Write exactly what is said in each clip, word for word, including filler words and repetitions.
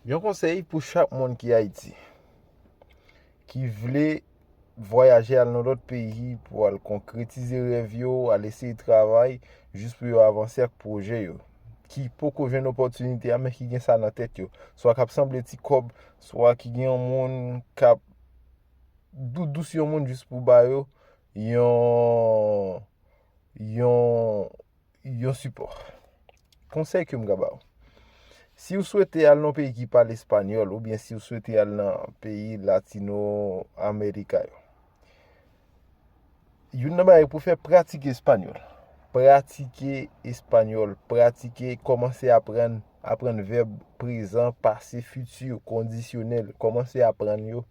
Yon konsèy pou chak moun ki Ayiti, ki vle vwayaje al nan lòt peyi pou al konkretize rèv yo, al eseye travay jis pou yo avanse ak pwojè yo, ki poko jwenn opòtinite a, men ki gen sa nan tèt yo. Swa k ap sanble ti kòb, swa ki gen yon moun k ap doudou sou yon moun jis pou ba yo yon, yon, yon sipò. Konsèy ke m ka ba w. Si w swete al nan peyi ki pale espanyòl, oubyen si w swete al nan peyi latino amerika yo, youn nan bagay pou fè, pratike espanyòl. Pratike espanyòl, pratike, kòmanse aprann, aprann vèb prezan, pase, fiti, kondisyonèl, kòmanse aprann yo.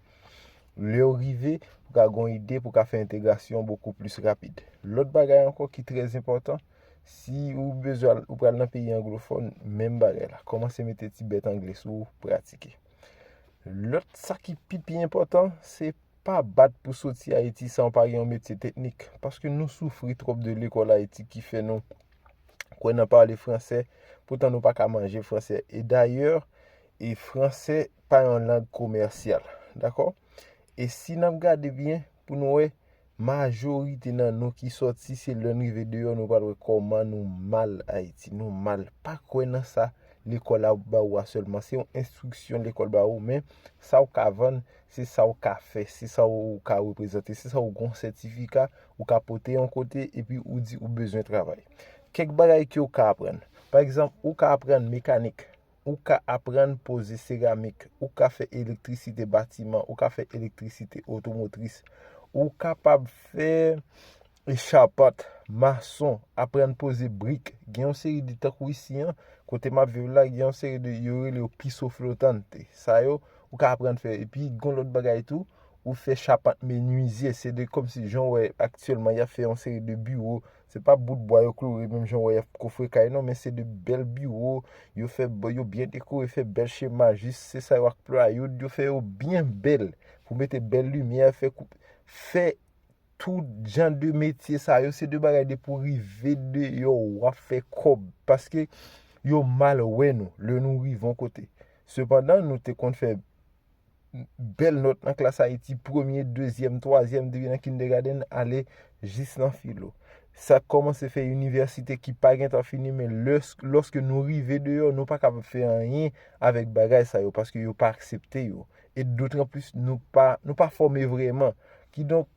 Lè w rive, ou ka gen yon ide pou w ka fè entegrasyon bokou plis rapid. Lòt bagay ankò ki trè enpòtan, si ou bezwen al, ou pral nan peyi anglofòn, menm bagay la. Kòmanse mete ti bèt angle sou ou, pratike. Lòt, sa ki pi pi enpòtan, se pa bat pou soti Ayiti san w pa gen yon metye teknik. Paske nou soufri twòp de lekòl Ayiti ki fè nou kwè nan pale fransè, poutan nou pa ka manje fransè. E dayè, e fransè pa yon lang komèsyal, dakò? E si n ap gade byen, pou nou wè, majorite nan nou ki sòti, se lè n rive deyò, nou pral wè kòman nou mal Ayiti. Nou mal. Pa kwè nan sa lekòl la ba ou a sèlman. Se yon enstriksyon lekòl ba ou, men sa w ka vann, se sa w ka fè, se sa w ka reprezante, se sa w gen yon sètifika, ou ka pote yon kote, epi ou di ou bezwen travay. Kèk bagay ke w ka aprann. Pa egzanp, ou ka aprann mekanik, ou ka aprann poze seramik, ou ka fè elektrisite batiman, ou ka fè elektrisite otomotris, ou kapab fè e chapant, mason, aprann poze brik. Gen yon seri de, tankou isi an, kote m ap viv la, gen yon seri de, yo rele yo piso flotante. Sa yo, ou ka aprann fè. Epi, gen lòt bagay tou, ou fè chapant menizye. Se de kòmsi jan w wè aktyèlman, y ap fè yon seri de biwo. Se pa bout bwa yo klore, menm jan w wè y ap kofre kay, non, men se de bèl biwo. Yo fè, yo byen dekore, fè bèl chema, jis se sa yo ak plywood, yo fè yo byen bèl. Pou mete bèl limyè, fè kou-, fè tout jan de metye sa yo, se de bagay depi w rive deyò, w ap fè kòb. Paske yo mal wè nou, lè nou rive yon kote. Sepandan, nou te konn fè bèl nòt nan klas Ayiti, premye, dezyèm, twazyèm, depi nan kindergarten, ale jis nan filo. Sa kòmanse fè inivèsite ki pa gentan fini, men lès-, lòske nou rive deyò, nou pa kapab fè anyen avèk bagay sa yo, paske yo pa aksepte yo. E dotranplis, nou pa, nou pa fòme vrèman. Kidonk,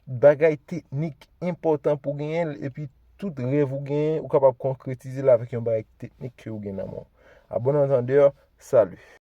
bagay teknik enpòtan pou genyen l, epi tout rèv ou genyen, ou kapab konkretize l avèk yon bagay teknik ke ou gen nan men w. A bon antandè, sali.